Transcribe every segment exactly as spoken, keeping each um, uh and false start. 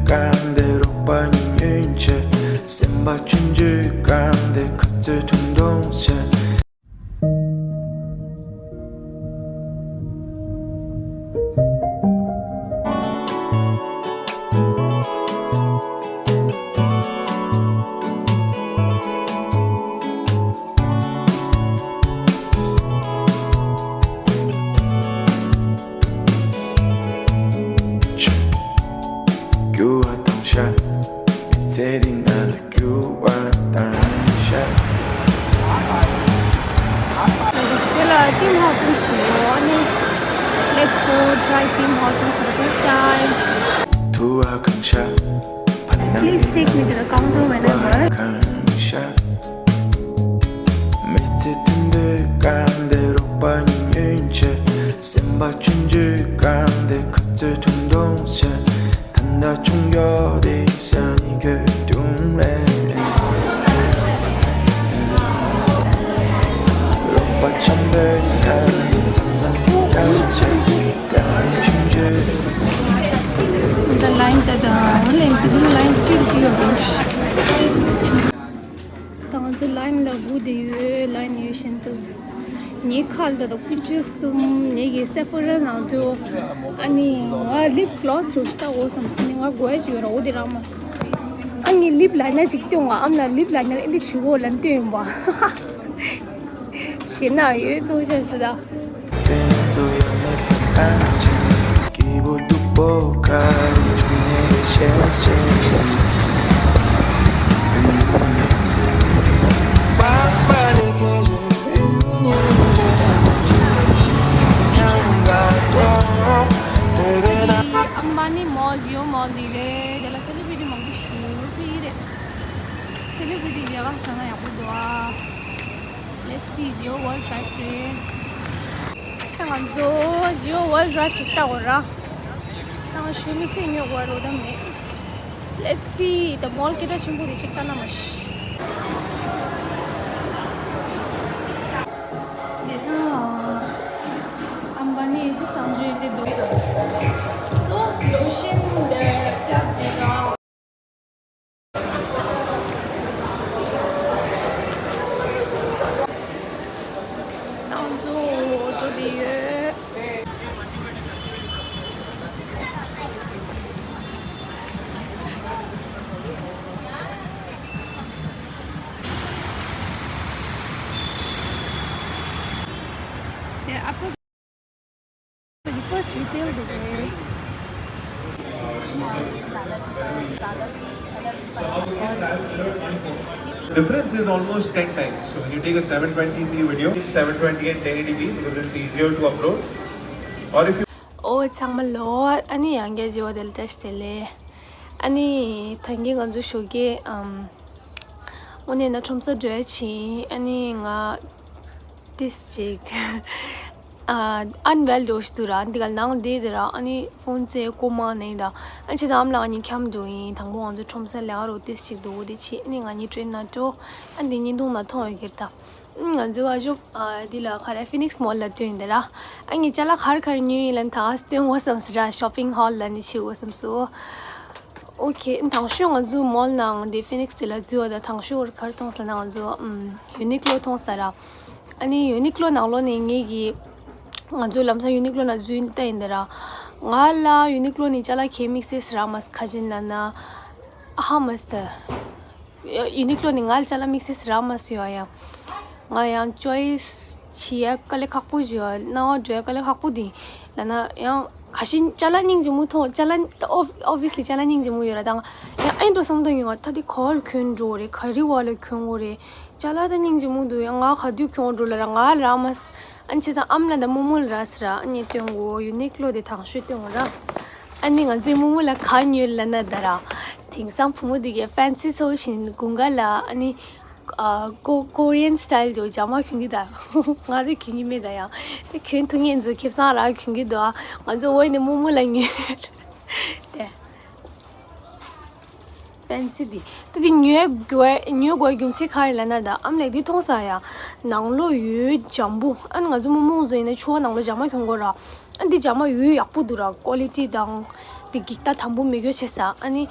གང་དེ་རོགས་པ་ཉུང་ཉུང་བྱས། སེམས་པ་ཆུང་ཆུང་གང་དེ་ཁ་རྩོད་ཐུང་ཐུང་བྱས། རྒྱུ་བ་དང་ཤ། མི་ཚེ་འདི་ན་ལ་རྒྱུ་བ་དང་ཤ། དེ་ལ་Tim Hortons་དུ་ཡོང་ནི། Let's go try Tim Hortons for the first time. ཐུ་བ་གང་ཤ། ཕ་ན། Please take me to the counter whenever. གང་ཤ། མི་ཚེ་དུད་འགྲོ་གང་དེ་རོགས་པ་ཉུང་ཉུང་བྱས། སེམས་པ་ཆུང་ཆུང་གང་དེ་ཁ་རྩོད་ཐུང་ཐུང་བྱས། ད་ལྟ་ཆུང་ཡོད་དེ་ས་ནི་གོ་དུང་རེད། རོགས་པ་འཆམ་པོའི་གང་དེ་མཚམས་མཚམས་ཐུག་ཡག་བྱས། གང་དེ་ཆུང་ཆུང་། The line that, uh, only blue line, cute, cute. ད་ང་ཚོ་line་ལ་སྒུག་བསྡད་ཡོད། line་ཡོད་བཞིན་སུ། ངའི་ཁ་ལ་ད་ཀུ་ཅི་གསུམ། ངེད་ཀྱི་Sephora་ནང་དུ། ཨ་ནི་ང་lip gloss་འགྲོ་ཞིག་ལྟ་དགོས་བསམ་སོང་ནི། ང་དགོས་ཡ་ཞིག་ཡོད་ར། འོ་དེ་རག་མ་སོང་། ཨ་ངའི་lip liner་ཅིག་སྟོན། ང་ཨ་མ་ལ་lip liner་ཨེ་འདྲ་ཞུ་གོ་ལབ་སྟོན་ཡིན་པ། ཞེ་ན་ཡོད་ཚོ་ཆ་ཞིག་ད། Ambani Mall, Jio Mall་འདི་རེད། དེ་ལ་celebrity་མང་པོ་ཞིག་ཡོད་རེད། Celebrity་མཇལ་ཁ་བྱས་ན་ཡག་པོ་འདུག་ཨ། Let's see, Jio World Drive་རེད། ད་ང་ཚོ་Jio World Drive་ཅིག་ལྟ་དགོས་ར། ད་ང་ཞུ་དམིགས་བསལ་ཉོ་དགོས་རོ་ད་མེད། Let's see, the mall་སྐད་གྲགས་ཆེན་པོ་དེ་ཅིག་ལྟ་ན་མ་ཤི། འདི་ད་ཨམ་བ་ནི་ཅི་བསམ་བརྗོད་དེ་འདུག So beautiful, the top, the top. ང་ཚོ་འགྲོ་བསྡད་ཡོད། དེ་ཨ་ཕ། The first retail today. Difference is almost ten times. So when you take a seven twenty P video, it's seven twenty and ten eighty P because it's easier to upload. Or if you ཨོ་ཚང་མ་ལོ། ཨ་ནི་ཡང་བསྐྱར་བརྗེ་པོ་དེ་ལ་བཀྲ་ཤིས་བདེ་ལེགས། ཨ་ནི་ད་གིན་ང་ཚོ་ཞོགས་ཀས་ཨམ། དངོས་གནས་ན་ཁྲོམ་ས་འགྲོ་ཡ་ཕྱིན། ཨ་ནི་ང་ཏིས་ཅིག་ཨ་ཨན་ཝེལ་འགྲོ་ཞིག་འདུག་ར། འདི་ག་ནང་བསྡད་དེ་ར། ཨ་ནི་ཕོན་ཙེ་ཀོ་མ་ནས་ད། ཨ་ནི་བྱས་ཙང་ཨ་མ་ལགས་ང་གཉིས་འཁྱམ་འགྲོ་ཡིན། དང་པོ་ང་ཚོ་ཁྲོམ་ས་ལས་ཀ་རོ་ཏིས་ཅིག་འདུག་འོ་དེ་ཕྱིན། ཨ་ནི་ང་གཉིས་ཊེན་ནང་འགྲོ། ཨ་འདི་བརྙན་ཐུང་ནང་མཐོང་ཡོད་ཀྱི་རེད་ད། ང་ཚོ་ཨ་ཞོགས་ཨ་འདི་ལ་ག་རེ་ཧྥི་ནིག་སི་མོལ་ལ་ཐོན་ཡིན་དེ་ར། ཨ་ངས་ཅ་ལག་ག་རེ་ག་རེ་ཉོས་ཡིན་ལབ་ད་ག་སྟོན་དགོས་བསམ་སོང་ར། ཤོ་པིང་ཧོལ་ལ་ནི་ཕྱིན་དགོས་བསམ་སོང་། ཨོ་ཁེ། དང་ཤོས་ང་ཚོ་མོལ་ནང་དེ་ཧྥི་ནིག་སི་དེ་ལ་འཛུལ་བ་དང་དང་ཤོས་ག་རེ་མཐོང་སོང་ལབ་ན་ང་ཚོ་ཨམ་ཡུ་ནི་ཀློ་མཐོང་ས་ར། ཨ་ནི་ཡུ་ནི་ཀློ་ནང་ལོགས་ནས་ངེད་ཀྱིས་ང་ཚོ་ལམ་སང་ཡུ་ནི་ཀློ་ནང་འཛུལ་ལྟ་ཡིན་དེ་ར། ང་ལ་ཡུ་ནི་ཀློ་ནས་ཅ་ལག་གང་དམིགས་བསལ་རག་མ་སོང་། ག་རེ་ཡིན་ལབ་ན་ཧ་མ་སི་ད། ཡུ་ནི་ཀློ་ནས་ང་ལ་ཅ་ལག་དམིགས་བསལ་རག་མ་སོང་ཡ། ཡང་ང་ཡང་ཅོའི་སི་བྱེད་ཡ་དཀའ་ལས་ཁག་པོ་ཞིག་ཡོད། སྣང་བ་འགྲོ་ཡ་དཀའ་ལས་ཁག་པོ་འདི་ལབ་ན་ཡང་ཁ་ཤས་ཅ་ལག་སྙིང་རྗེ་མོ་མཐོང་། ཅ་ལག་ཨོ་ཨོ་བྷི་ཡ་སི་ལི་ཅ་ལག་སྙིང་རྗེ་མོ་ཡོད་ར། ད་ང་ཡང་ཨེ་འགྲོ་བསམ་དོན་ཡོད། ང་ད་འདི་ག་པར་གྱོན་འགྲོ་རེད། ག་རེ་བ་ལ་གྱོན་དགོས་རེད། ཅ་ལག་ད་སྙིང་རྗེ་མོ་འདུག་ཡ། ང་ག་དུས་གྱོན་འགྲོ་ལབ་ར། ང་ལ་རག་མ་སོང་། ཨ་ནི་བྱས་ཙང་ཨ་མ་ལགས་དང་རྨོ་མོ་ལ་རག་སོང་ར། ཨ་ནི་སྟོན་དགོས། ཡུ་ནི་ཀློ་དེ་དང་ཤོས་སྟོན་དགོས་ར། ཨ་ནི་ང་ཚོས་རྨོ་མོ་ལ་ག་ཉོས་ལབ་ན་ད་ར། དེང་སང་བུ་མོ་དེ་གས་ཕེན་སི་ཚོ་བཞིན་དགུན་ཁ་ལ་ཨ་ནི་ཨ་ཀོ་ཀོ་རི་ཡན་སི་ཊལ་དུ་ཇ་མ་གྱོན་གྱི་ད། ང་དེ་གྱོན་གྱི་མེད་ད་ཡ། དེ་གྱོན་ཐུབ་མཁན་ཚོ་ཁེ་བཟང་རག་གྱོན་གྱི་འདུག་ཨ་ང་ཚོ་འོ་ནི་རྨོ་མོ་ལ་ཉོས་དེ། ཕེན་སི་དེ། ད་དེ་ཉོ་དགོས་ཉོ་དགོས་རྒྱུ་མཚན་ག་རེ་ལབ་ན་ད། ཨ་མ་ལགས་འདི་མཐོང་ས་ཡ། ནང་ལོགས་ཡོད་འཇམ་པོ། ཨ་ནི་ང་ཚོ་རྨོ་མོ་ཚོ་ཡིན་ན་ཕྱུ་པ་ནང་ལོགས་ཇ་མ་གྱོན་དགོས་ར། ཨ་འདི་ཇ་མ་ཡོད་ཡག་པོ་འདུག་ར། ཀོ་ལི་ཊི་དང་། འགྱིག་རྟ་དམ་པོ་མི་དགོས་བྱས་ས། ཨ་ནི་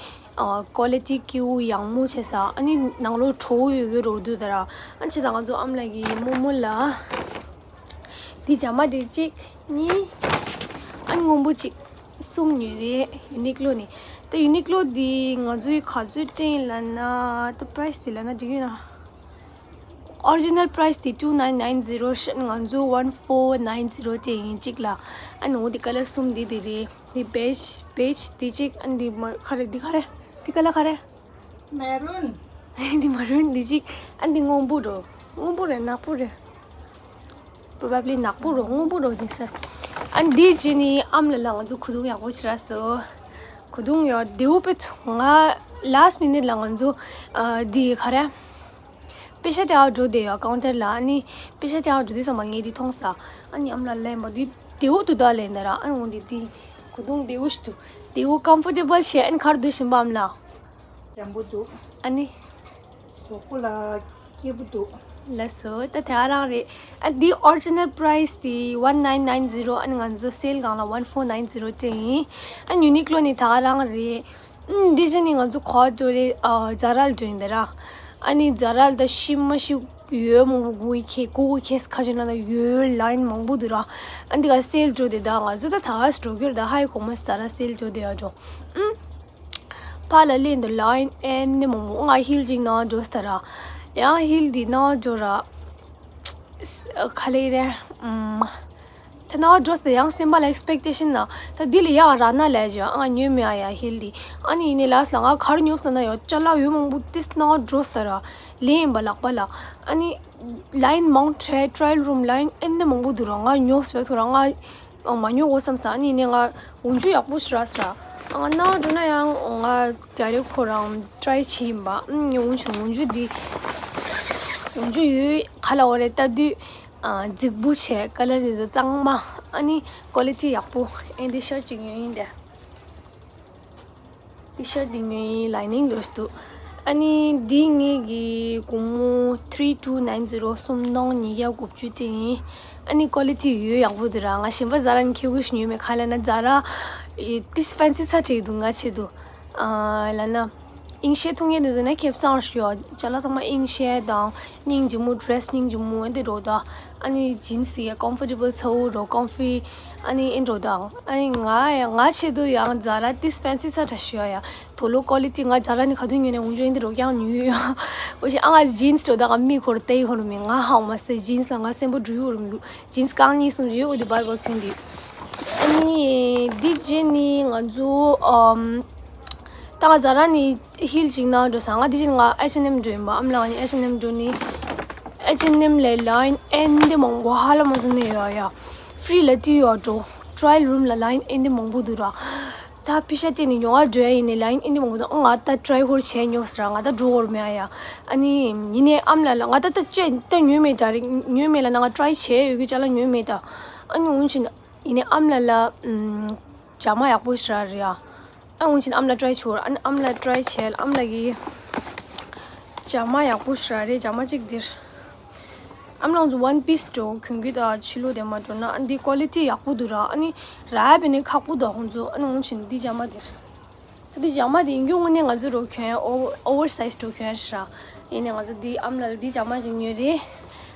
ཀོ་ལི་ཊི་སྐྱིད་པོ་ཡག་མོ་བྱས་ས། ཨ་ནི་ནང་ལོགས་དྲོ་པོ་ཡོད་ཡོད་རོ་འདུག་ད་ར། ཨ་ནི་བྱས་ཙང་ང་ཚོ་ཨ་མ་ལགས་ཀྱིས་རྨོ་མོ་ལ་འདི་ཇ་མ་འདི་གཅིག་གཉིས། ཨ་ནི་སྔོན་པོ་གཅིག་གསུམ་ཉོས་རེད། ཡུ་ནིག་ལོ་ནས། ད་ཡུ་ནིག་ལོ་འདི་ང་ཚོའི་ག་ཚོད་སྤྲད་ཡིན་ལབ་ན། ད་པ་རའི་སི་དེ་ལབ་ན་འགྲིག་གི་ཡོད་ན། ཨོ་རི་ཇི་ནལ་པ་རའི་སི་དེ་two nine nine zero། ང་ཚོ་one four nine zero སྤྲད་ཡིན་གཅིག་ལ། ཨ་ནི་འོ་འདི་ཀ་ལར་གསུམ་འདི་འདི་རེད། འདི་བེཇ། བེཇ་འདི་གཅིག་ཨ་ནི་འདི་མ་ག་རེ། འདི་ག་རེ། འདི་ཀ་ལར་ག་རེ། མེ་རུན། འདི་མེ་རུན་འདི་གཅིག་ཨ་ནི་འདི་སྔོན་པོ་འགྲོ། སྔོན་པོ་རེད། ནག་པོ་རེད། པོ་རོ་བྷེབ་ལི་ནག་པོ་རོ། སྔོན་པོ་རོ་ཡིན་ས། ཨ་ནི་འདི་རྗེས་ནི་ཨ་མ་ལགས་ལ་ང་ཚོ་གོས་ཐུང་ཡག་པོ་ཞིག་རག་སོང་། གོས་ཐུང་ཡོད་བདེ་པོ་དཔེ་ཚོ། ང་ལཱ་སི་ཊི་མི་ནིཊ་ལ་ང་ཚོ་ཨ་འདི་ག་རེ། པེ་ཤ་སྟེར་འགྲོ་བསྡད་ཡོད་ཀའུན་ཊར་ལ། ཨ་ནི་པེ་ཤ་སྟེར་འགྲོ་དུས་ཙམ་པ་ངས་འདི་མཐོང་ས། ཨ་ནི་ཨ་མ་ལགས་ལེན་པ་འདི་བདེ་པོ་འདུག་ད་ལེན་ད་ར། ཨ་ནི་འོ་འདི་འདི་གོས་ཐུང་བདེ་པོ་ཞིག་འདུག་བདེ་པོ་ཀམ་ཕོར་ཊེ་བལ་བྱས། ཨ་ནི་ག་རེ་འདུག་ཤིང་པ་ཨ་མ་ལགས། འཇམ་པོ་འདུག་ཨ་ནི། གཟུགས་པོ་ལ་སྐྱིད་པོ་འདུག་ལགས་སོ། ད་དེ་ག་རང་རེད། ཨ་འདི་ཨོ་རི་ཇི་ནལ་པ་རའི་སི་དེ་one nine nine zero། ཨ་ནི་ང་ཚོ་སེལ་སྒང་ལ་one four nine zero སྤྲད་ཡིན། ཨ་ཡུ་ནིག་ལོ་ནི་དེ་ག་རང་རེད། ཨ་འདི་བཞིན་ནི་ང་ཚོ་ག་པར་འགྲོ་རེད། ཨ་ཛ་ར་ལ་འགྲོ་ཡིན་ད་ར། ཨ་ནི་ཛ་ར་ལ་ད་ཤི་མ་ཤི་ཡོད་མང་པོ་དགོས་ཁེ་དགོས་ཁེ་ཁ་ཅིག་ན་ད་ཡོད་ལའིན་མང་པོ་འདུག་ར། ཨ་འདི་ག་སེལ་འགྲོ་དེ་ད་ང་ཚོ་ད་ད་ག་འགྲོ་གི་རེད། ད་ཧའི་གོ་མ་ཛ་ར་སེལ་འགྲོ་དེ་ཡ་འགྲོ། ཨ། ཕར་ལ་སླེབས་འདུག་ལའིན་ཨེ་འདི་མང་པོ། ང་ཧིལ་ཅིག་ནང་འགྲོ་སྟ་ར། ཡང་ཧིལ་འདི་ནང་འགྲོ་ར། ག་ལེ་རེད། ཨམ། ད་ནང་འགྲོ་སྟ་ཡང་སེམས་པ་ལ་ཨེག་སི་པེག་ཊེ་ཤན་ན། ད་འདི་ལ་ཡག་རག་ན་ལས་ཅོ། ང་ཉོས་མེད་ཨ་ཡ་ཧིལ་འདི། ཨ་ནི་ཡིན་ནའི་ལཱ་སི་ཊི་ལ་ང་ག་རེ་ཉོས་སོང་ན་ཡོད་ཅ་ལག་ཡོད་མང་པོ་ཏིས་ནང་འགྲོ་སྟ་ར། ལེན་པ་ལག་པ་ལ། ཨ་ནི་ལའིན་མང་དྲགས། ཊ་ར་ཡལ་རུམ་ལའིན་ཨེ་འདི་མང་པོ་འདུག་ར། ང་ཉོས་སོང་ཐུག་ར། ང་མ་ཉོ་འོ་བསམ་ས། ཨ་ནི་ནས་ང་འོན་ཆུ་ཡག་པོ་ཞིག་རག་སོང་ར། ཨ་ང་ནང་འགྲོ་ན་ཡང་ང་ཌའི་རེག་ཁོ་རང་ཊ་རའི་བྱས་ཡིན་པ། ཨ་ནི་འོན་ཆུ་འོན་ཆུ་འདི་འོན་ཆུ་ཡོད་ག་ལ་འོ་རེད་ལྟ་དུས། ཨ་རྫིག་པོ་བྱས། ཀ་ལར་འདི་ཚོ་གཙང་མ། ཨ་ནི་ཀོ་ལི་ཊི་ཡག་པོ། ཨེ་འདི་ཤར་ཊི་ཅིག་ཉོས་ཡིན་ཏེ། ཊི་ཤར་ཊི་འདི་ཉོས་ཡིན། ལའི་ནིང་འདུག་འདུག་ཨ་ནི་འདི་ངེད་ཀྱི་སྒོར་མོ་three two nine zero། སུམ་སྟོང་ཉིས་བརྒྱ་དགུ་བཅུ་སྤྲད་ཡིན། ཨ་ནི་ཀོ་ལི་ཊི་ཡོད་ཡག་པོ་འདུག་ར། ང་གཞན་པ་ཛ་ར་ནས་ཁྱེར་དགོས་ཤིག་ཉོས་མེད། ག་ལ་ན་ཛ་ར་ཨི་ཏིས་ཕེན་སི་ཚ་དྲགས་འདུག་ང་ཆེད་དུ། ཨ་ལ་ན། ཨིང་ཤེ་ཐུང་ངེ་འདི་ཚོ་ན་ཁེབས་སང་ཞུ་ཡོད། ཅ་ལག་ཚང་མ་ཨིང་ཤེ་དང་སྙིང་རྗེ་མོ། ཌི་རེ་སི་སྙིང་རྗེ་མོ་འདི་འགྲོ་ད། ཨ་ནི་ཇིན་སི་ཡ་ཀོམ་ཕོར་ཊེ་བལ་ཚ་བོ་འགྲོ། ཀོམ་ཕི། ཨ་ནི་ཨེ་འགྲོ་ད། ཨ་ནི་ང་ང་ཆེད་དུ་ཡང་ཛ་ར་ཏིས་ཕེན་སི་ཚ་དྲགས་ཞུ་ཡ་ཡ། དོ་ལོ་ཀོ་ལི་ཊི་ང་ཛ་ར་ནི་ག་དུས་ཉོས་ནས་འོན་ཅོ་ཨེ་འདི་འགྲོ་ཀྱང་ཉོས་ཡོད། འོ་ཞེ་ཨ་ང་ཇིན་སི་འགྲོ་ད། ང་མི་ཁོར་ཏེ་ཡི་ཁོར་མི་ང་ཧང་མ་སེ་ཇིན་སི་ལ་ང་སེམས་པོ་འགྲུལ་ཡོད་རུ་མི་འདུག་ཇིན་སི་རྐང་གཉིས་གསུམ་ཡོད། འོ་འདི་བར་བར་ཁྱོན་འདི། ཨ་ནི་འདི་རྗེས་ནི་ང་ཚོ་ཨམ། ད་ང་ཛ་ར་ནི་ཧིལ་ཅིག་ནང་འགྲོ་ས། ང་འདི་བཞིན་ང་ཨེཆ་ཨེན་ཨེམ་འགྲོ་ཡིན་པ། ཨ་མ་ལགས་ནི་ཨེཆ་ཨེན་ཨེམ་འགྲོ་ནི། ཨེཆ་ཨེན་ཨེམ་ལས་ལའིན་ཨེ་འདི་མང་པོ་ཧ་ལམ་མ་སོང་མེད་ཡོད་ཡ། ཕི་རི་ལ་ཏི་ཡོད་འགྲོ། ཊ་ར་ཡལ་རུམ་ལ་ལའིན་ཨེ་འདི་མང་པོ་འདུག་ར། ད་པེ་ཤ་སྟེར་ནས་ཉོ་བ་འགྲོ་ཡ་ཡིན་ནའི་ལའིན་ཨེ་འདི་མང་པོ་འདུག་ང་ད་ཊ་རའི་ཧོལ་བྱས་ཉོ་ས་ར། ང་ད་འགྲོ་འོར་མེད་ཡ། ཨ་ནི་ཡིན་ནའི་ཨ་མ་ལགས་ལ་ང་ད་ད་ཅེ་ད་ཉོས་མེད། ད་རེད་ཉོས་མེད་ལ་ན་ང་ཊ་རའི་བྱས་ཡོད་གི་ཅ་ལག་ཉོས་མེད་ད། ཨ་ནི་འོན་ཅིག་ཡིན་ནའི་ཨ་མ་ལགས་ལ་ཨམ། ཇ་མ་ཡག་པོ་ཞིག་རག་རེད་ཡ། ཨ་འོན་ཅིག་ཨ་མ་ལ་ཊ་རའི་བྱོས། ཨ་ཨ་མ་ལ་ཊ་རའི་བྱས། ཨ་མ་ལགས་ཀྱིས་ཇ་མ་ཡག་པོ་ཞིག་རག་རེད། ཇ་མ་གཅིག་འདིར། ཨ་མ་ལགས་ཚོ་ཝན་པིས་འགྲོ་གྱོན་གྱི་ད་ཕྱི་ལོགས་དེ་མ་འགྲོ་ན། ཨ་འདི་ཀོ་ལི་ཊི་ཡག་པོ་འདུག་ར། ཨ་ནི་རག་པས་ནི་ཁག་པོ་འདུག་ཁོང་ཚོ། ཨ་ནི་འོན་ཅིག་འདི་ཇ་མ་འདིར། ད་འདི་ཇ་མ་འདི་ཡིན་རྒྱུ་དངོས་གནས་ང་ཚོ་རོ་གྱོན་ཨོ་ཨོ་ཝར་སའིཛ་འགྲོ་གྱོན་ཞིག་ར། ཡིན་ནའི་ང་ཚོ་འདི་ཨ་མ་ལགས་ལ་འདི་ཇ་མ་ཞིག་ཉོས་རེད།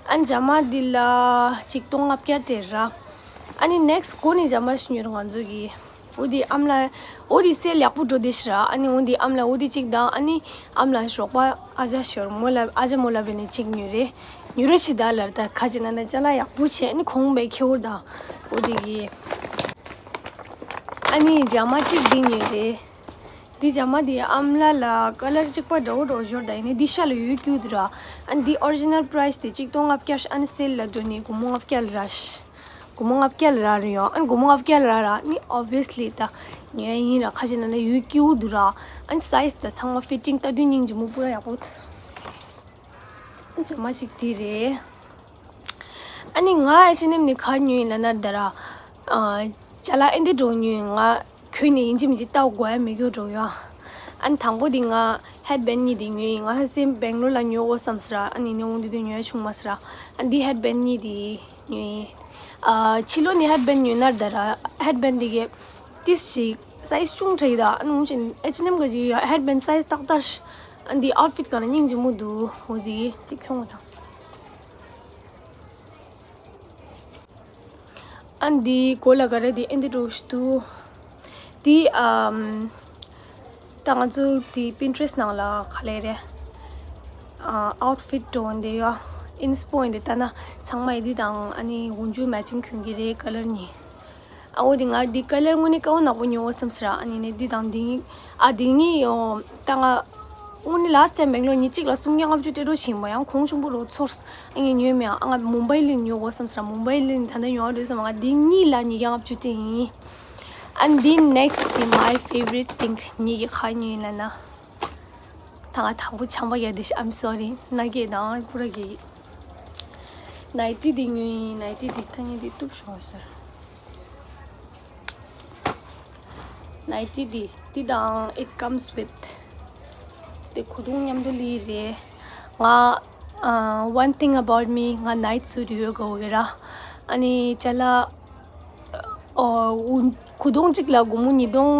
ཨ་ནི་ཇ་མ་འདི་ལ་ཆིག་སྟོང་ལྔ་བརྒྱ་སྤྲད་ར། ཨ་ནི་ནེག་སི་གོ་ནི་ཇ་མ་ཞིག་ཉོས་ར་ང་ཚོ་གིས། འོ་དེ་ཨ་མ་ལགས། འོ་དེ་སེལ་ཡག་པོ་འགྲོ་དེ་ཤི་ར། ཨ་ནི་འོ་དེ་ཨ་མ་ལགས་འོ་དེ་གཅིག་དང་། ཨ་ནི་ཨ་མ་ལགས་རོགས་པ་ཨ་ཅག་ཞོར་མོ་ལ་ཨ་ཅག་མོ་ལ་བས་ནས་གཅིག་ཉོས་རེད། ཉོ་རོགས་ཤིག་ད་ལར་ད་ཁ་ཅིག་ན་ན་ཅ་ལག་ཡག་པོ་བྱས། ཨ་ནི་གོང་བས་ཁེ་འུར་དང་། འོ་དེ་གི། ཨ་ནི་ཇ་མ་གཅིག་འདི་ཉོས་རེད། འདི་ཇ་མ་འདི་ཨ་མ་ལགས་ལ་ཀ་ལར་གཅིག་པ་འདྲ་བོ་འདྲ་བོ་ཞོར་ད། ཡིན་ནའི་འདི་ཤ་ལ་ཡོད་ཀྱི་འདུག་ར། ཨ་ནི་འདི་ཨོ་རི་ཇི་ནལ་པ་རའི་སི་དེ་གཅིག་སྟོང་ལྔ་བརྒྱ། ཨ་ནི་སེལ་ལ་འགྲོ་ནི་སྒོར་མོ་ལྔ་བརྒྱ་ལ་རག་ཤི། སྒོར་མོ་ལྔ་བརྒྱ་ལ་རག་རེད་ཡོང་། ཨ་ནི་སྒོར་མོ་ལྔ་བརྒྱ་ལ་རག་ར་ནི་ཨོབ་བི་ཡ་སི་ལི་ད་ཉོ་ཡ་ཡིན་ར། ཁ་ཅིག་ན་ན་ཡོད་ཀྱི་འདུག་ར། ཨ་ནི་སའིཛ་ད་ཚང་མ་ཕི་ཊིང་ལྟ་དུས་སྙིང་རྗེ་མོ་པུ་ར་ཡག་པོ། ཨ་ནི་ཇ་མ་གཅིག་འདི་རེད། ཨ་ནི་ང་ཨེཆ་ཨེན་ཨེམ་ནས་ག་ཉོས་ཡིན་ལབ་ན་ད་ར། ཨ་ཅ་ལག་ཨེ་འདི་འདྲ་ཉོས་ཡིན། ང་གྱོན་ནས་ཡིན་གཅིག་མིན་གཅིག་ལྟ་དགོས་ཡ་མེད་རྒྱུ་འདྲ་ཡོད། ཨ་ནི་དང་པོ་འདི་ང་ཧེཌ་བེན་གཉིས་འདི་ཉོས་ཡིན། ང་ཧ་སེ་བེང་ལོར་ལ་ཉོ་དགོས་བསམ་ས་ར། ཨ་ནི་ནས་འོང་དུས་དུས་ཉོ་ཡ་བྱུང་མ་ས་ར། ཨ་ནི་འདི་ཧེཌ་བེན་གཉིས་འདི་ཉོས་ཡིན། ཨ་ཕྱི་ལོགས་ནས་ཧེཌ་བེན་ཉོས་ན་ད་ར་ཧེཌ་བེན་འདི་གི་ཏིས་ཞིག་སའི་ཛི་ཆུང་དྲགས་ཡོད་ད། ཨ་ནི་འོང་ཞིན་ཨེཆ་ཨེན་ཨེམ་གི་ཧེཌ་བེན་སའི་ཛི་ཏག་ཏག་ཤི། ཨ་འདི་ཨའུཊ་ཕིཊ་ག་ན་སྙིང་རྗེ་མོ་འདུག་འོ་འདི་ཅིག་ཁྱོང་བ་དང་། ཨ་འདི་གོ་ལ་ག་རེ་འདི་ཨེ་འདི་འགྲོ་ཞུ་དུ། འདི་ཨམ། ད་ང་ཚོ་འདི་པིན་ཊི་རེ་སི་ནང་ལ་ག་ལེ་རེད། ཨ་ཨའུཊ་ཕིཊ་འགྲོ་འདི་ཡོ། ཨིན་སི་པོ་ཡིན་འདི་ད་ན་ཚང་མ་ཡི་འདི་དང་ཨ་ནི་འོང་ཇུ་མེ་ཅིང་གྱོན་གི་རེད་ཀ་ལར་གཉིས། ཨ་འོ་དེ་ང་འདི་ཀ་ལར་དངོས་གནས་དཀར་པོ་ནག་པོ་ཉོ་འོ་བསམ་སི་ར། ཨ་ནི་ནི་འདི་དང་འདི་གཉིས། ཨ་འདི་གཉིས་ཡོ། ད་ང་དངོས་གནས་ལ་སི་ཊི་ཊེམ་བེང་ལོར་ཉིན་གཅིག་ལ་སུམ་བརྒྱ་ལྔ་བཅུ་སྤྲད་འགྲོ་བཞིན་པ་ཡང་གོང་ཆུང་པོ་རོ་ཚོར། ཨ་ངས་ཉོས་མེད་ཨ། ང་མུམ་བྷའི་ལི་ཉོ་འོ་བསམ་སི་ར། མུམ་བྷའི་ལི་ད་ལྟ་ཉོ་འགྲོ་བསམ། ང་འདི་གཉིས་ལ་ཉིས་བརྒྱ་ལྔ་བཅུ་སྤྲད་ཡིན། ཨ་འདི་ནེག་སི་ཊི་འདི་མའི་ཕེ་ཝ་རི་ཊི་ཐིང་ཉིད་ཀྱི་ཁ་ཉོས་ལ་ན། ད་ང་དང་པོ་ཆམ་པ་ཡ་དེ་ཤི། I'm sorry ན་གེ་དང་པུ་ར་གེ། ནའི་ཊི་འདི་ཉོས་ཡིན། ནའི་ཊི་འདི་ཐ་སྙད་འདི་གཏུབ་ཤོག་ཟེར། ནའི་ཊི་འདི་འདི་དང་it comes with དེ་ཁོ་དུང་མཉམ་དུ་ལི་རེད། ང་ཨ་one thing about me ང་ནའིཊ་སུཊ་ཡོད་གོ་གི་ར། ཨ་ནི་ཅ་ལག་ཨོ། ཁུ་དོང་གཅིག་ལ་སྒོར་མོ་ཉིས་སྟོང་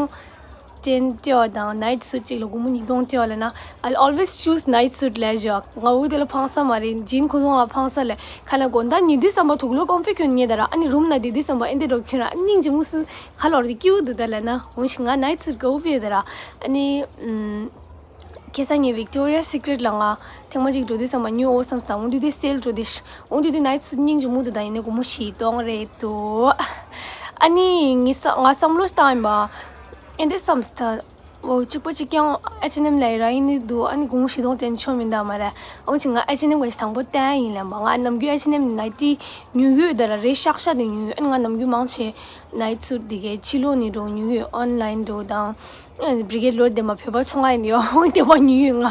ཅན་སྤྲད་པ་དང་ནའིཊ་སུཊ་གཅིག་ལ་སྒོར་མོ་ཉིས་སྟོང་སྤྲད་པ་ལ་ན། I'll always choose night suit ལབ་ཞོག་ང་འུ་དེ་ལ་ཕངས་ས་མ་རེད། ཇིན་ཁུ་དོང་ལ་ཕངས་ས་ལས་ཁ་ན་དགོང་དག་ཉི་དུས་ཙམ་པ་དུག་ལོག་ཀོམ་ཕི་གྱོན་ཉེ་ད་ར། ཨ་ནི་རུམ་ན་དེ་དུས་ཙམ་པ་ཨེ་འདི་འགྲོ་གྱོན་ར། ཨ་སྙིང་རྗེ་མོ་སུ་ཁ་ལོར་དེ་སྐྱིད་འདུག་ད་ལ་ན། འོང་ཞིག་ང་ནའིཊ་སུཊ་དགའ་བོ་ཕེ་ད་ར། ཨ་ནི་ཨམ། ཁ་སང་ངས་ཝིག་ཊོ་རི་ཡ་སི་ཀི་རེཊ་ལ་ང་ཐེངས་མ་གཅིག་འགྲོ་དུས་ཙམ་པ་ཉོ་འོ་བསམ་སྟངས། འོང་དུས་དེ་སེལ་འགྲོ་དེ་ཤི། འོང་དུས་དེ་ནའིཊ་སུཊ་སྙིང་རྗེ་མོ་འདུག་ད་ཡིན་ནའི་སྒོར་མོ་བཞི་སྟོང་རེད་འདུག་ཨ་ནི་ངས་ས་ང་བསམ་བློ་བཏང་ཡིན་པ། ཨེ་འདི་བསམ་སྟངས། འོ་གཅིག་པ་གཅིག་རྐྱང་ཨེཆ་ཨེན་ཨེམ་ལ་ཡི་ར་ཡིན་ནི་འདུག་ཨ་ནི་སྒོར་མོ་བཞི་སྟོང་ཅན་ཆོ་མིན་ད་མ་རེད། འོང་ཅིག་ང་ཨེཆ་ཨེན་ཨེམ་ག་ཞིག་དང་པོ་བསྟན་ཡིན་ལབ་པ། ང་ནམ་རྒྱུན་ཨེཆ་ཨེན་ཨེམ་ནའི་ཊི་ཉོ་གི་ཡོད་ད་ར། རེད་ཤག་ཤག་དེ་ཉོ་ཡོད། ཨ་ནི་ང་ནམ་རྒྱུན་མང་ཆེ་ནའིཊ་སུཊ་དེ་གའི་ཕྱི་ལོགས་ནས་འགྲོ་ཉོ་གི་ཡོད། ཨོན་ལའིན་འགྲོ་དང་། བི་རི་གེ་ཌི་ལོར་དེ་མ་བོད་པ་ཆུང་ང་ཡིན་ཡོ། འོང་དེ་མ་ཉོས་ཡོད་ང་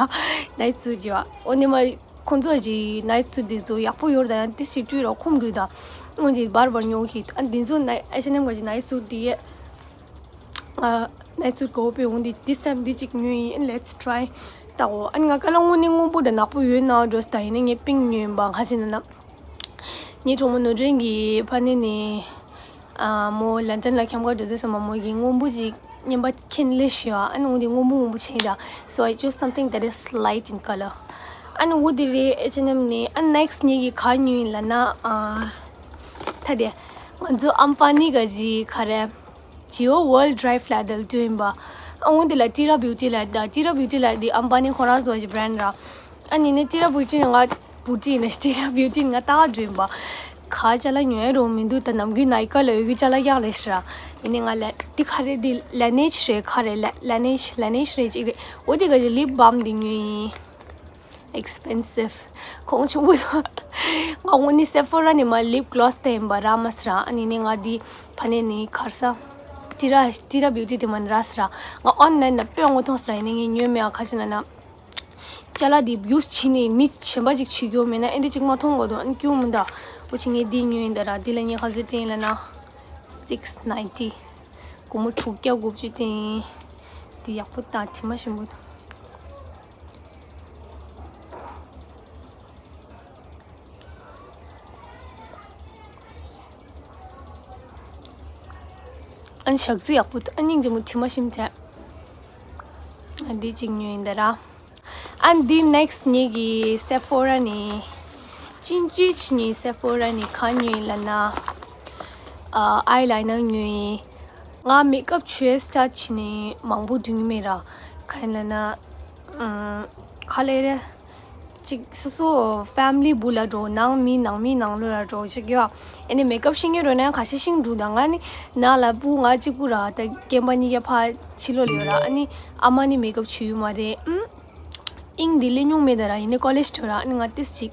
ནའིཊ་སུཊ་ཡོ། འོ་ནི་མ་ཁོང་ཚོ་གི་ནའིཊ་སུཊ་དེ་ཚོ་ཡག་པོ་ཡོད་ད། ཡང་ཏི་སི་ཀྲུའི་རོ་ཁོམ་འགྲུལ་ད། འོང་དེ་བར་བར་ཉོ་གི། ཨ་འདི་ཚོ་ནའི་ཨེཆ་ཨེན་ཨེམ་ག་གི་ནའིཊ་སུཊ་དེ་ཡེ། ཨ་ནའིཊ་སུཊ་གོ་པེ་འོང་དེ་this time འདི་གཅིག་ཉོས་ཡིན། Let's try ད་འོ། ཨ་ནི་ང་ཀ་ལ་དངོས་གནས་སྔོན་པོ་དང་ནག་པོ་ཡོད་ན་འགྲོ་ས་ད་ཡིན་ན་ངས་པིང་ཉོས་ཡིན་པ་ཁ་ཆེ་ན་ན། ངའི་གྲོགས་མོ་ནོར་སྒྲོན་གྱིས་ཕ་ནས་ནས། ཨ་མོ་ལན་ཌན་ལ་འཁྱམ་ག་འགྲོ་དུས་ཙམ་པ་མོ་གིས་སྔོན་པོ་ཅིག་རྔན་པ་ཁྱེར་ལེ་ཤི་ཡོད། ཨ་ནི་འོ་དེ་སྔོན་པོ་སྔོན་པོ་ཆེ་འདྲ། So I chose something that is light in color. ཨ་ནི་འོ་དེ་རེད། ཨེཆ་ཨེན་ཨེམ་ནས། ཨ་ནེག་སི་ཊི་ངེད་ཀྱིས་ག་ཉོས་ཡིན་ལབ་ན། ཨ་ད་དེ་ང་ཚོ་ཨམ་པ་ནི་ག་ཅི་ག་རེད། Jio World Drive ལ་དལ་ཏོ་ཡིན་པ། ཨ་འོ་དེ་ལ་ཏི་ར་བིའུ་ཊི་ལ་ད། ཏི་ར་བིའུ་ཊི་ལ་དེ་ཨམ་པ་ནི་ཁོ་རང་བཟོ་གི་བྷི་རེན་ཌི་ར། ཨ་ནི་ནི་ཏི་ར་བིའུ་ཊི་ང་བུ་ཊི་ཡིན་ན་ཏི་ར་བིའུ་ཊི་ང་ཏག་འགྲོ་ཡིན་པ། ག་ཅ་ལག་ཉོ་ཡ་རོ་མི་འདུག་ད་ནམ་རྒྱུན་ནའི་ཀ་ལ་ཡོད་རྒྱུ་ཅ་ལག་ཡག་རེད་ཤི་ར། ཡིན་ནི་ང་ལ་དེ་ག་རེད། དེ་ལ་ནེ་ཆི་རེད་ག་རེད། ལ་ལ་ནེ་ཆི་ལ་ནེ་ཆི་རེད་ཅིག་རེད། འོ་དེ་ག་ཅི་ལིབ་བམ་དེ་ཉོས་ཡིན། Expensive ཁོང་ཆུང་པོ་དང་། ང་དངོས་གནས་སེ་ཕོ་ར་ནས་མ་ལིབ་གི་ལོ་སི་དེ་ཡིན་པ་རག་མ་སི་ར། ཨ་ནི་ནི་ང་དེ་ཕ་ནས་ནི་གར་ས་ཏི་ར་ཏི་ར་བིའུ་ཊི་དེ་མ་ནི་རག་སི་ར། ང་ཨོན་ལན་ན་དཔེ་ངོ་མཐོང་སི་ར། ཡིན་ནི་ངས་ཉོས་མེད་ཨ་ཁ་ཤས་ན་ན། ཅ་ལག་འདི་ཡུས་བྱས་ནས་མི་གཞན་པ་ཅིག་བྱེད་རྒྱུ་མེད་ན་ཨེ་འདྲ་ཅིག་མ་མཐོང་གོ་དོ། ཨ་ནི་སྐྱོན་མི་འདའ། འོ་ཆི་ངས་འདི་ཉོས་ཡིན་ད་ར། འདི་ལ་ངས་ག་ཚོད་སྤྲད་ཡིན་ལབ་ན། སིག་སི་ནའིན་ཊི། སྒོར་མོ་དྲུག་བརྒྱ་དགུ་བཅུ་སྤྲད་ཡིན། འདི་ཡག་པོ་དང་དྲི་མ་ཞིམ་པོ་དང་། ཨ་ནི་ཞག་རྩི་ཡག་པོ་འདུག་ཨ་སྙིང་རྗེ་མོ་དྲི་མ་ཞིམ་ཆེ། ཨ་འདི་གཅིག་ཉོས་ཡིན་ད་ར། ཨ་འདི་ནེག་སི་ངེད་ཀྱི་སེ་ཕོ་ར་ནས། ཅིན་ཅི་ཆི་ནས་སེ་ཕོ་ར་ནས་ག་ཉོས་ཡིན་ལབ་ན། ཨ་ཨའི་ལའི་ནར་ཉོས་ཡིན། ང་མེག་ཨབ་བྱེད་ཡས་སི་ཊར་ཊི་བྱས་ནས་མང་པོ་འགྲོ་གི་མེད་ར། ག་ཡིན་ལབ་ན། ཨམ། ག་ལེ་རེད། ཅིག་སོ་སོ་ཕེ་མི་ལི་བུ་ལ་འགྲོ། ནང་མི་ནང་མི་ནང་ལོ་ལ་འགྲོ་ཅིག་ཡོད། ཨ་ནི་མེག་ཨབ་ཤེས་ཉེ་རོ་ན་ཁ་ཤས་ཤིང་འགྲོ་ད། ང་ནི་ན་ལ་བུ་ང་གཅིག་པུ་ར། ད་རྒན་པ་གཉིས་ཀ་ཕ་ཕྱི་ལོགས་ལ་ཡོད་ར། ཨ་ནི་ཨ་མ་ནི་མེག་ཨབ་བྱེད་ཡོད་མ་རེད། ཨམ། ཨིང་འདི་ལས་ཉུང་མེད་ད་ར། ཡིན་ནི་ཀོ་ལེཇ་འགྲོ་ར། ཨ་ནི་ང་ཏིས་ཅིག་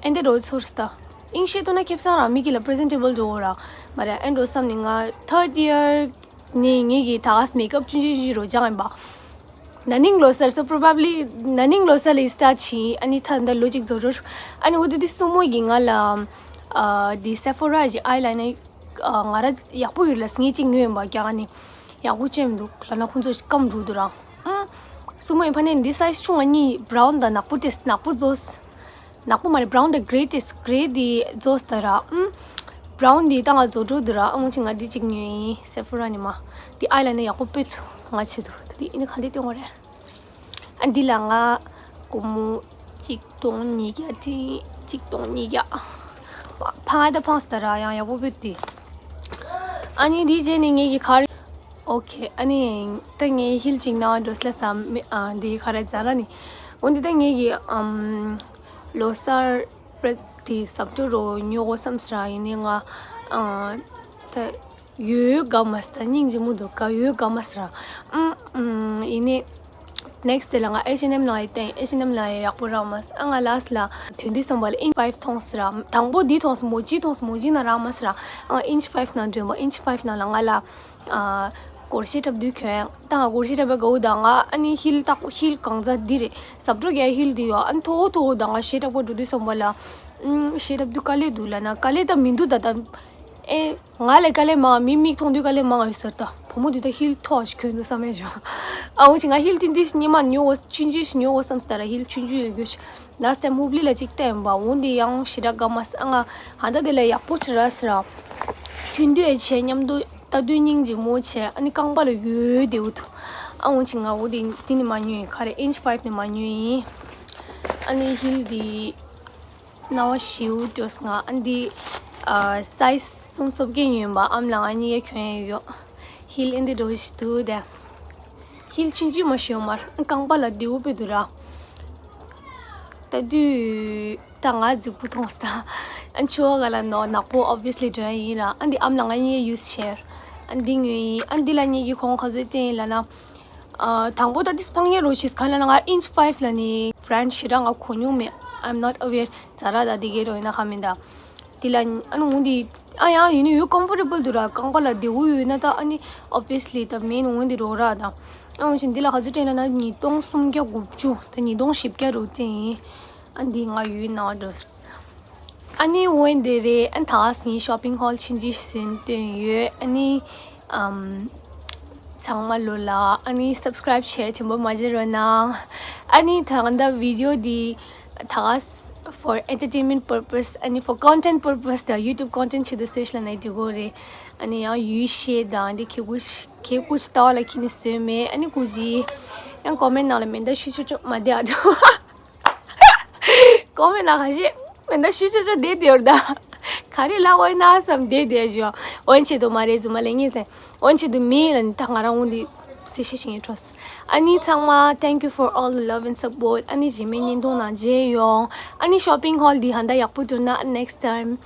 ཨེ་འདི་རོ་ཚོར་སི་ད། ཨིང་ཤེས་ཐུབ་ན་ཁེབས་སང་ར་མི་གི་ལ་པི་རེ་ཛེན་ཊེ་བལ་འགྲོ་ར། མ་ར་ཨེ་འགྲོ་བསམ་ནི་ང་ཐར་ཌི་ཡར་ནས་ངེད་ཀྱི་ད་ག་སི་མེག་ཨབ་ཆུང་ཆུང་ཆུང་རོ་སྦྱངས་ཡིན་པ། ན་ནིང་ལོ་གསར། So probably ན་ནིང་ལོ་གསར་ལ་སི་ཊར་ཊི་བྱས། ཨ་ནི་ད་ད་ལོ་གཅིག་རྫོགས་འགྲོ། ཨ་ནི་འོ་དེ་དེ་སུ་མོ་གིས་ང་ལ་ཨ་དེ་སེ་ཕོ་ར་གི་ཨའི་ལའི་ནར་ཨ་ང་ར་ཡག་པོ་ཡོད་ལ་ངས་གཅིག་ཉོས་ཡིན་པ། རྒྱ་གར་ནས་ཡག་པོ་ཅན་མི་འདུག་ལབ་ན་ཁོང་ཚོ་སྐམ་འགྲོ་འདུག་ར། ཨ་སུ་མོ་ཡིས་ཕ་ནས་འདི་སའི་ཛི་ཆུང་བ་གཉིས་བྷ་རའུན་དང་ནག་པོ་ཏིས་ནག་པོ་རྫོགས། ནག་པོ་མ་རེད། བྷ་རའུན་དང་གྷེ་རེ་ཏིས། གྷེ་རེ་དེ་རྫོགས་ད་ར། ཨམ། བྷ་རའུན་འདི་ད་ང་རྫོགས་འགྲོ་འདུག་ར། ཨ་མོ་ཆེ་ང་འདི་གཅིག་ཉོས་ཡིན། སེ་ཕོ་ར་ནས་མ། འདི་ཨའི་ལ་ནེར་ཡག་པོ་དཔེ་འདུག་ང་ཆེད་དུ། ད་འདི་ཨ་ནི་ག་འདྲས་སྟོན་དགོས་རེད། ཨ་འདི་ལ་ང་སྒོར་མོ་གཅིག་སྟོང་ཉིས་བརྒྱ་དེ། གཅིག་སྟོང་ཉིས་བརྒྱ། ཕ་ང་ད་ཕངས་ད་ར། ཡང་ཡག་པོ་དཔེ་འདུག་ཨ་ནི་འདི་རྗེས་ནས་ངེད་ཀྱི་ག་རེ། ཨོ་ཁེ། ཨ་ནི་ད་ངས་ཧིལ་གཅིག་ནང་འགྲོ་སླེབས་ས་མེད། ཨ་འདི་ག་རེ་ཛ་ར་ནི། འོན་ཏེ་ད་ངེད་ཀྱི་ཨམ་ལོ་གསར་པ་དེ་ཟབ་ཏུ་རོ་ཉོ་དགོས་བསམ་སི་ར། ཡིན་ནི་ང་ཨ་ད་ཡོད་དགའ་མ་སི་ད་སྙིང་རྗེ་མོ་འདུག་ག་ཡོད་དགའ་མ་སི་ར། ཨམ་ཨམ་ཡིན་ནི་ནེག་སི་ཌེ་ལ་ང་ཨེཆ་ཨེན་ཨེམ་ནང་ཡི་བསྟན། ཨེཆ་ཨེན་ཨེམ་ལ་ཡི་ཡག་པོ་རག་མ་སི། ཨ་ང་ལ་སི་ལ་ཐོན་དུས་ཙམ་པ་ལ་ཨིན་ཆི་ཕའིབ་མཐོང་སི་ར། དང་པོ་འདི་མཐོང་སི། མོ་ཇི་མཐོང་སི། མོ་ཇི་ནང་རག་མ་སི་ར། ཨ་ཨིན་ཆི་ཕའིབ་ནང་འགྲོ་བ། ཨིན་ཆི་ཕའིབ་ནང་ལ་ང་ལ་ཨ་སྒོར་གཞས་འཁྲབ་དུས་གྱོན། ད་ང་སྒོར་གཞས་འཁྲབ་པའི་དགའ་བོ་དང་། ང་ཨ་ནི་ཧིལ་ཏག་ཧིལ་གང་ཚ་འདི་རེད། ཟབ་འགྲོ་གའི་ཧིལ་འདི་ཡོད། ཨ་ནི་མཐོ་བོ་མཐོ་བོ་དང་ང་གཞས་འཁྲབ་ག་འགྲོ་དུས་ཙམ་པ་ལ། ཨུམ་གཞས་འཁྲབ་དུས་དཀའ་ལས་འདུག་ལབ་ན་དཀའ་ལས་ད་མི་འདུག་ད་ད། ཨེ་ང་ལས་དཀའ་ལས་མང་། མི་མིག་མཐོང་དུས་དཀའ་ལས་མང་ཡོད་ས་རེད་ད། བུ་མོ་དེ་ད་ཧིལ་མཐོ་བ་ཞིག་གྱོན་འདུག་བསམ་ཡས་བྱུང་། ཨ་འོ་ཅི་ང་ཧིལ་ཏིན་ཏིས་སྙེ་མ་ཉོ་བ། ཆུང་ཆུང་ཞིག་ཉོ་དགོས་བསམ་སི་ད་ར། ཧིལ་ཆུང་ཆུང་ཡོད་རྒྱུ་ཞིག་ལ་སི་ཊའིམ་ཧུབ་ལི་ལ་གཅིག་བལྟས་ཡིན་པ། འོ་འདི་ཡང་ཞེ་དྲག་དགའ་མ་སི། ཨ་ང་ཧ་ད་དེ་ལ་ཡག་པོ་ཅིག་རག་སི་ར། ཐུང་དུས་ཨེ་བྱས། མཉམ་དུ་ལྟ་དུས་སྙིང་རྗེ་མོ་བྱས། ཨ་ནི་རྐང་པ་ལ་ཡོད་བདེ་བོ་འདུག་ཨ་འོ་ཅི་ང་འོ་དེ་དེ་ནི་མ་ཉོས་ཡིན། ག་རེ་ཨིན་ཆི་ཕའིབ་ནི་མ་ཉོས་ཡིན། ཨ་ནི་ཧིལ་དེ་རྣ་བ་ཞིའུ་ཏོས་ང་། ཨ་འདི་ཨ་སའིཛ་གསུམ་སོ་བརྒྱད་ཉོས་ཡིན་པ། ཨམ་ལ་ང་གཉིས་ཀ་གྱོན་ཡོད། ཧིལ་ཨིན་དེ་འགྲོ་ཞིག་འདུག་དེ། ཧིལ་ཆུང་ཆུང་མ་ཞིག་ཡོད་མ་རེད། རྐང་པ་ལ་བདེ་བོ་དཔེ་འདུག་ར། ལྟ་དུས་ད་ང་རྫིག་པོ་མཐོང་སི་ད། ཨ་ཆུ་བ་ག་ལ་ནོ་ནག་པོ་ཨོབ་བི་ཡས་ལི་འགྲོ་ཡ་ཡིན་ར། ཨ་འདི་ཨམ་ལ་ང་གཉིས་ཀ་ཡུ་སི་བྱས། ཨ་འདི་ཉོས་ཡིན། ཨ་འདི་ལ་ངེད་ཀྱིས་གོང་ག་ཚོད་བསྟན་ཡིན་ལབ་ན། ཨ་དང་པོ་ད་དེ་སྤང་ཉེ་རོ་ཆིས་ག་ལ་ན་ང་ཨིན་ཆི་ཕའིབ་ལ་ནི་བྷ་རན་ཌི་ཞེ་དྲག་ང་གོ་མྱོང་མེད། I'm not aware. ཛ་ར་ད་དེ་གའི་རོ་ཡིན་ན་ཁ་མིན་ད། དེ་ལ་ཨ་ནི་འོ་འདི་ཨ་ཡང་ཡིན་ནི་ཡོད། ཀམ་ཕོར་ཊེ་བལ་འདུག་ར། རྐང་པ་ལ་བདེ་བོ་ཡོད་ན་ད། ཨ་ནི་ཨོབ་བི་ཡས་ལི་ད་མེན་འོ་འདི་རོ་ར་ད། ཨ་འོ་ཅི་འདི་ལ་ག་ཚོད་སྤྲད་ལ་ན་ཉིས་སྟོང་སུམ་བརྒྱ་དགུ་བཅུ་ད་ཉིས་སྟོང་བཞི་བརྒྱ་རོ་བསྟན་ཡིན། ཨ་འདི་ང་ཡོད་ན་འགྲོ། ཨ་ནི་འོན་དེ་རེད། ཨ་ད་ངས་ཤོ་པིང་ཧོལ་ཆུང་ཆུང་ཞིག་བཟོས་བཏོན་ཡོད། ཨ་ནི་ཨམ་ཚང་མ་ལོ་ལ་ཨ་ནི་སབ་སི་ཀ་རའིབ་བྱས་དྲན་པ་མ་བརྗེད་རོགས་གནང་། ཨ་ནི་ད་ང་ད་བི་ཌི་ཡོ་འདི་ད་for entertainment purpose ཨ་ནི་for content purpose དང་YouTube content ཆེད་དུ་བཟོས་ཤག་ལབ་ན་འགྲིག་གི་རེད། ཨ་ནི་ཡང་ཡུལ་ཤེས་དང་འདི་ཁེ་གུ་ཁེ་གུ་ཞིག་ལྟ་བ་ལ་ཁྱེད་ནི་བཟོས་མེད། ཨ་ནི་ཀུ་ཅི་ཡང་ཀོ་མེན་ཊི་ནང་ལ་མེ་མདའ་གཞུ་ཆོག་ཆོག་མ་བསྡད་ཨ་འགྲོ། ཀོ་མེན་ཊི་ནང་ཁ་ཤས་མེ་མདའ་གཞུ་ཆོག་ཆོག་བསྡད་བསྡད་ཡོད་རེད་ད། ག་རེ་ལབ་དགོས་ཡིན་ན་བསམ་བསྡད་བསྡད་བཞག་འོན་ཆེད་དུ་མ་རེད། རྫུན་མ་ལབ་ངེས་ཚེ། འོན་ཆེད་དུ་མེད་ལབ་ནི་ད་ང་རང་འོ་འདི་སེ་ཤེ་ཤིང་ཡིན་འཕྲོས། ཨ་ནི་ཚང་མ་thank you for all the love and support. ཨ་ནི་རྗེས་མའི་བརྙན་ཐུང་ནང་མཇལ་ཡོང་། ཨ་ནི་ཤོ་པིང་ཧོལ་འདི་ཧ་ད་ཡག་པོ་འདུག་ན་next time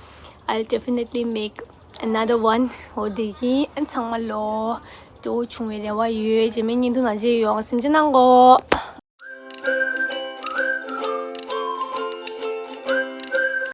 I'll definitely make another one. འོ་དེ་ཡིན། ཨ་ཚང་མ་ལོ་སྤྲོ་བོ་བྱུང་བའི་རེ་བ་ཡོད། རྗེས་མའི་བརྙན་ཐུང་ནང་མཇལ་ཡོང་། གཟིམ་ཆ་གནང་གོ།